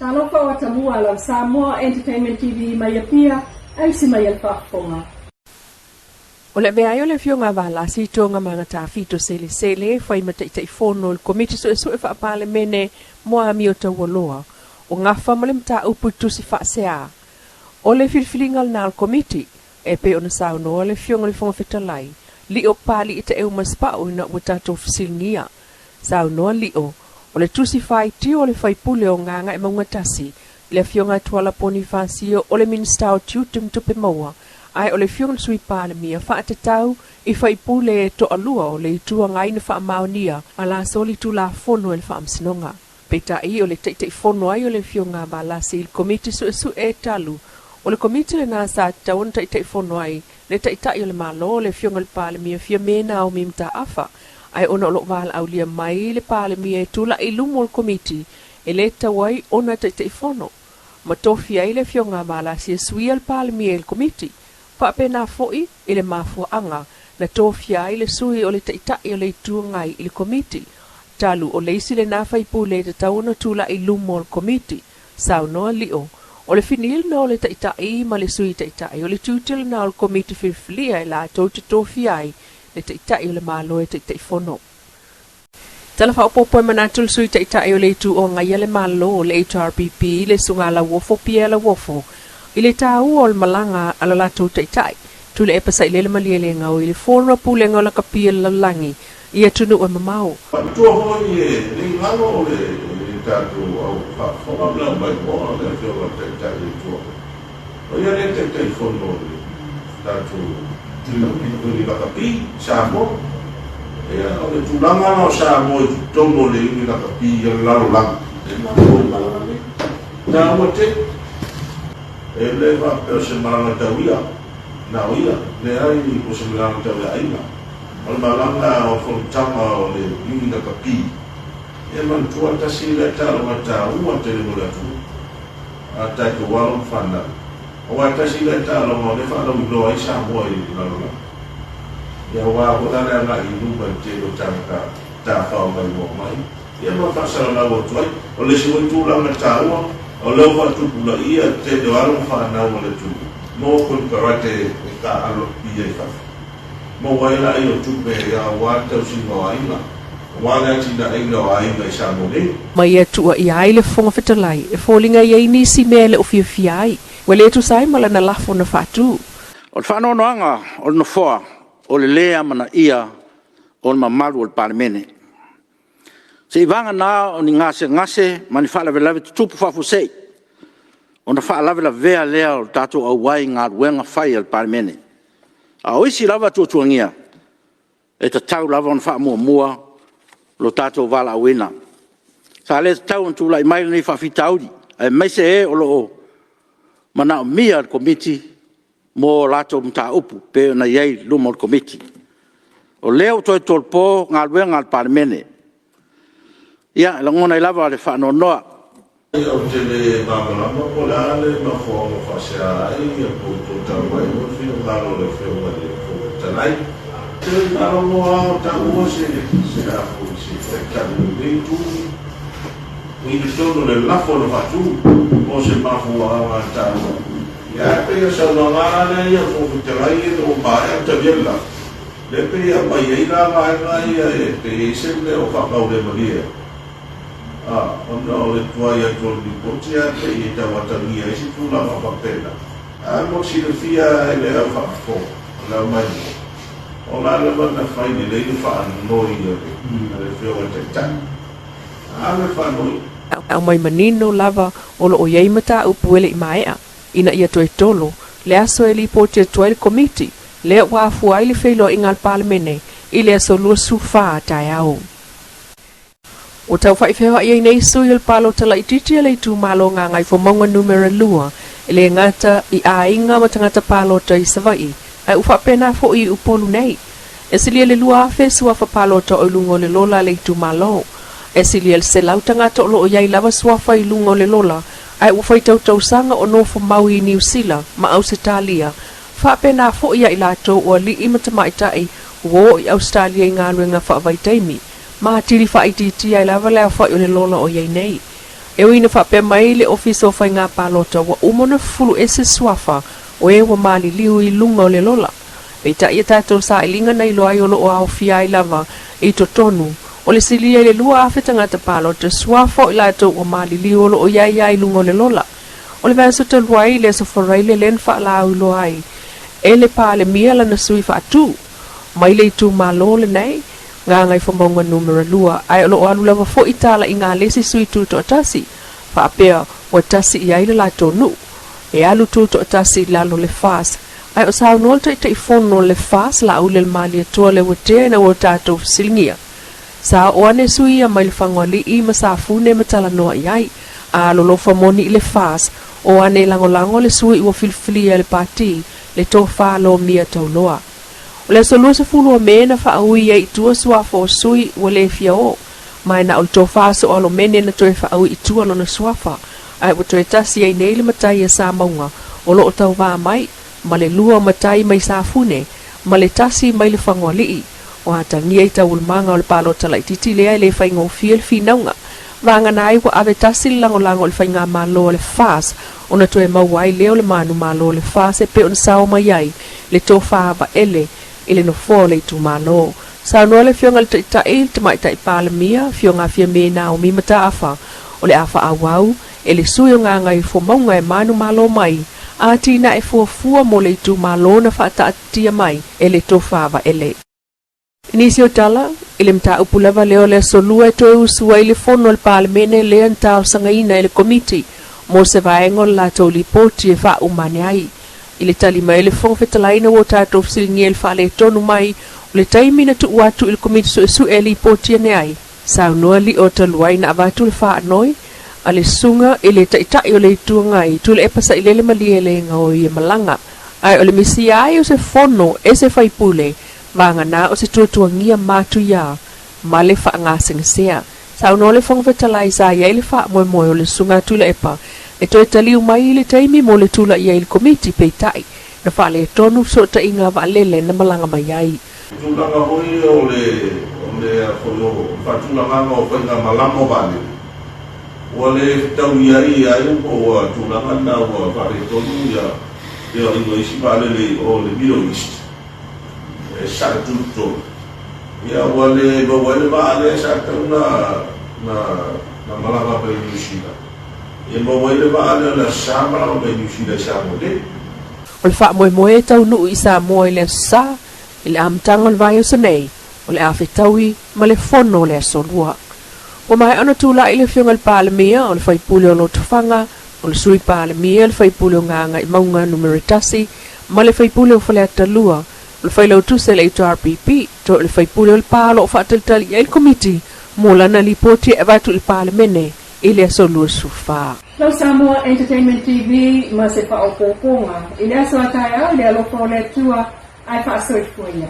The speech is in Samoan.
Talofa o atamua lau Samoa Entertainment TV mai Apia, aisi mai e le faafofoga. O le avea ai o le Afioga a Valasi Togamagata Fitoselesele e fai ma Taitaifono o le Komiti Suesue Faa-Palemene mo Amio Taualoa, o gafa ma le mataupu i tusi faasea. O le filifiliga lena a le Komiti, e pei ona saunoa le Afioga i le Fofoga Fetalai, Lio Papalii Taeu Masepau ina ua tatou fesiligia. Saunoa Lio, o le tusi faitio a le faipule o Gagaemauga 1, i le Afioga ia Tuala Ponifasio o le Minisita o Tiute ma Tupe Maua, ae o le Afioga i le Sui Palemia faatatau i faipule e toalua o le Itu Agai na faamaonia a la solitulafono e le Faamasinoga. Peitai, o le Taitaifono ai o le Afioga a Valasi i le Komiti Suesue talu, o le Komiti lena sa tatau ona Taitaifono ai le Taitai o le Malo, le Afioga i le Palemia Fiame Naomi Mataafa, ae ona o lo o valaaulia mai le Palemia e tulai i luma o le Komiti e le tatau ai ona Taitaifono, ma tofia ai le Afioga a Valasi e suia le Palemia i le Komiti. Faapena foi i le mafuaaga na tofia ai le sui o le Taitai o le Itu Agai i le Komiti, talu o le isi lena faipule e tatau ona tulai i luma o le Komiti. Saunoa Lio, o le fini lena o le Taitai ma le Sui Taitai, o le tiute lena o le Komiti Filifilia e latou te tofia ai le Taitai o le Malo e Taitaifono. Tala faaopoopo e manatu le Sui Taitai o le Itu o Agaia le Malo, le HRPP, le Susuga Lauofo Pierre Lauofo, i le taua o le malaga a le latou Taitai, Tuilaepa Sailele Malielegaoi i le Fono a Pulega o Lakapi a le Lalolagi i atunuu e mamao. Faapitoa foi e le galo o le tatou au faafofoga ma le au maimoa le Afioga i le Taitai o le Itu Agai. O ia lea e Taitaifono o le tatou Iuni Lakapi i Samoa. Ia, o le tulaga la o Samoa i totonu o le Iuni Lakapi a le lalolagi, e matou e malaga nei. Taua tele. E le faapea o se malaga tau ia, na o ia, leai o se malaga tau le aiga. O le malaga o fonotaga o le Iuni Lakapi, e manatua tasi lea taaloga taua tele mo le atunuu. A tatou alo ma fanau. Aua e tasi lea taaloga o lea e faalauiloa ai Samoa i le lalolagi. Ia aua foi la le agai i luma i le tele o tagata tafao mai ua omai, ia ma faasalalau atu ai. O le isi foi tulaga taua, o lea ua faatupulaia le tele o alo ma fanau a le atunuu mo konekarate e taaalo i ai fafo. Maua ai laia o tupe aua le tausiga o aiga, aua le atinaeina o aiga i Samoa nei. Ma ia tuuaia ai le Fofoga Fetalai e foliga i ai nisi mea e le o fiafia ai, ua le tusa ai ma lana lafo na faatu. O le faanoanoaga o le Nofoa, o le lē amanaia o le mamalu o le Palemene. Seiavagana o ni gasegase ma ni faalavelave tutupu faafuasei, ona faalavelavea lea o le tatou auai i galuega fai a le Palemene. A o isi lava tuatuagia, e tatau lava ona faamuamua lo tatou valaauina. Sa le tatau ona tulai mai lenei faafitauli, aemaise e o lo o manaomia e le Komiti mo a latou mataupu e pei ona i ai i luma o le Komiti. O lea ua toe tolopo galuega a le Palemene. Ia, e lagona ai lava le faanoanoa. Ou te le malamalama po o le a le mafuaaga faasea ai po o tau mai foi le finagalo o le Afioga i le Fofoga Fetalai. Te faalogo lava o taua se se a foi se taitai o lenei itu i totonu o le lafo na faatu mo se mafuaaga taua. Ia ae pei o saunoaga la lea ia o le Fofoga Fetalai ina ua maea ona talia le lafo, lea pei e aumai ai la vaega ia e pei e i ai se mea o faagaulemalie ai. A, ona o le tuai atu o le lipoti ae pei e tau atagia ai se tulaga faapena. Ae mo le silafia e le au faafofoga, o le au maimoa, o la lava na fai lelei le faanoi a le Afioga i le Taitai. A le faanoi. Aumai manino lava o lo o i ai mataupu e le i maea, ina ia toe tolo le aso e lipoti atu ai le Komiti lea ua afua ai le feiloaiga a le Palemene i le aso 24 taeao. Ua tau faifeoai ai nei sui o le palota laitiiti a le itumalo Gagaifomauga Numera 2 e le gata i aiga ma tagata palota i Savaii, ae ua faapena foi i Upolu nei. E silia le 2,000 suafa palota o i luga o le lola a le itumalo. E silia le 100 tagata o lo o i ai lava suafa i luga o le lola, ae ua faitau tausaga o nofo mau i Niu Sila ma Ausetalia. Faapena foi ia i latou o alii ma tamaitai ua oo i Ausetalia i galuega faavaitaimi. Ma atili faaitiitia ai lava le aofai o le lola o i ai nei. E ui ina faapea mai le Ofisa o Faiga Palota ua uma ona fufulu ese suafa o e ua maliliu i luga o le lola, peitai ia tatou sailiga na iloa ai o lo o aofia ai lava i totonu o le silia i le 2,000 tagata palota suafa o i latou ua maliliu o lo o i ai lava i luga o le lola. O le vaiaso talu ai i le Aso Faraile lea na faalauiloa ai e le Palemia lana sui faatu mai le itumalo lenei, Gagaifomauga Numera 2, ae o lo o alu lava foi talaiga a le isi sui tutoatasi, faapea ua tasi i ai le latou nuu. E alu tutoatasi i lalo le FAS, ae o saunoa le Taitaifono o le FAS Laauli le Malietoa Leuatea ina ua tatou fesiligia. Sa oo ane sui ia mai le Fagoalii ma Safune ma talanoa i ai, a lolofa moni i le FAS, o ane lagolago le sui ua filifilia e le Pati, le Tofa Lomia Tauloa. O le aso 20 o Me na faaui ai i tua suafa o sui ua le fia o, ma e na o le tofa soalomene na toe faaui i tua lona suafa, ae ua toe tasi ai nei le matai a Samauga o lo o tauvā mai, ma le lua o matai mai Safune, ma le tasi mai le Fagoalii. O atagia i taualumaga o le palota laitiiti lea e le faigofie le finauga. Vagana ai ua ave tasi le lagolago i le faigamalo a le FAS ona toe maua ai lea o le manumalo o le FAS e pei ona sao mai ai le tofa vaele i le nofoa o le itumalo. Saunoa le Afioga i le Taitai, le Tamaitai Palemia, Afioga Fiame Naomi Mataafa, o le a faaauau e le sui o Gagaifomauga e manumalo mai a atinae fuafua mo le itumalo na faataatitia mai e le tofa vaele. I nisi o tala, i le mataupu lava lea o le Aso Lua e toe usu ai le fono a le Palemene lea na talosagaina e le Komiti mo se vaega o le latou lipoti e faauma ane ai. I le tali mai a le Fofoga Fetalai ina ua tatou fesiligia i le faaletonu mai o le taimi na tuu atu i le Komiti Suesue e lipoti ane ai, saunoa Lio talu ai na avatu le faanoi a le susuga i le Taitai o le Itu Agai, Tuilaepa Sailele Malielegaoi e malaga, ae o le misia ai o se fono e se faipule Vagana o se tuatuagia matuia ma le faagasegasea. Saunoa le Fofoga Fetalai sa i ai le faamoemoe o le Susuga Tuilaepa e toe taliu mai i le taimi mo le tulai ai i le Komiti, peitai, na faaletonu fesootaiga vaalele na malaga mai ai. Tulaga foi o le o le foi o faatulagaga o faigamalama o vaalele, ua le fetaui ai ai po ua tulaga lena ua faaletonu ia ia isi vaalele i o le Middle East. E saʻi tulutolu. Ia ua le maua ai le vaa lea sa tatau na na na malaga mai Niu Sila. Ia maua ai le vaa lea o le Aso Sa malaga mai Niu Sila i Samoa nei. O le faamoemoe e taunuu i Samoa i le Aso Sa, i le amataga o le vaiaso nei, o le a fetaui ma le fono o le Aso Lua. Ua maea ona tulai le Afioga i le Palemia, o le faipule o Lotofaga, o le Sui Palemia, le faipule o Gagaemauga Numera 1, ma le faipule o Faleata 2, o le Failautusi a le HRPP, toe o le faipule o Lepa o lo o faatalitali i ai le Komiti mo lana lipoti e avatu i le Palemene i le aso 24. Lau Samoa Entertainment TV ma se faaopoopoga i le aso a taeao i le alofa o le Atua ae faasoifua ia.